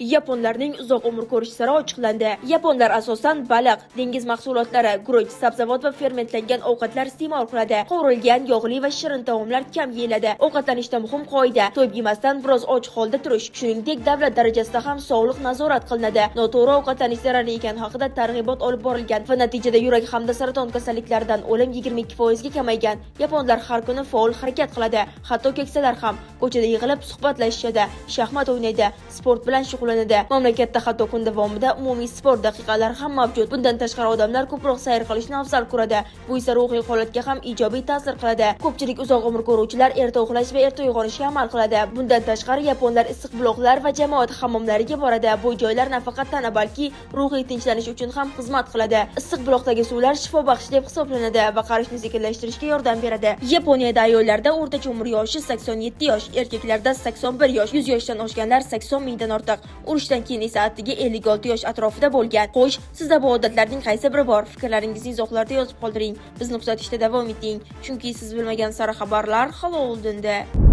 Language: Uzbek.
Yaponlarning uzoq umr ko'rish siri ochiqlandi. Yaponlar asosan baliq, dengiz mahsulotlari, guruch, sabzavot va fermentlangan ovqatlar iste'mol qiladi. Qovurilgan, yog'li va shirin taomlar kam yeyiladi. Ovqatlanishda muhim qoida: to'yib yemasdan biroz och holda turish. Shuningdek, davlat darajasida ham sog'liq nazorat qilinadi. Noto'g'ri ovqatlanish zararli ekani haqida targ'ibot olib borilgan va natijada yurak hamda saraton kasalliklaridan o'lim 22% ga kamaygan. Yaponlar har kuni faol harakat qiladi. Hatto keksalar ham ko'chada yig'ilib suhbatlashishadi, shaxmat o'ynaydi, sport bilan shug'ullanadi. Mamlakatda hatto kun davomida umumiy sport daqiqalari ham mavjud. Bundan tashqari odamlar ko'proq sayr qilishni afzal ko'radi. Bu esa ruhiy holatga ham ijobiy ta'sir qiladi. Ko'pchilik uzoq umr ko'ruvchilar erta uxlash va erta uyg'onishga amal qiladi. Bundan tashqari yaponlar issiq buloqlar va jamoat hammomlariga boradi. Bu joylar nafaqat tana, balki ruhiy tinchlanish uchun ham xizmat qiladi. Issiq buloqdagi suvlar shifobaxsh deb hisoblanadi va qarishni sekinlashtirishga yordam beradi. Yaponiyada ayollarda o'rtacha umr yoshi 87 yosh, erkaklarda 81 yosh, 100 yoshdan oshganlar 80 mingdan ortiq. Urushdan keyin esa atigi 56 yosh atrofida bo'lgan. Xo'sh, sizda bu odatlarning qaysi biri bor? Fikrlaringizni izohlarda yozib qoldiring. Bizni kuzatishda davom eting, chunki siz bilmagan sara xabarlar hali oldinda.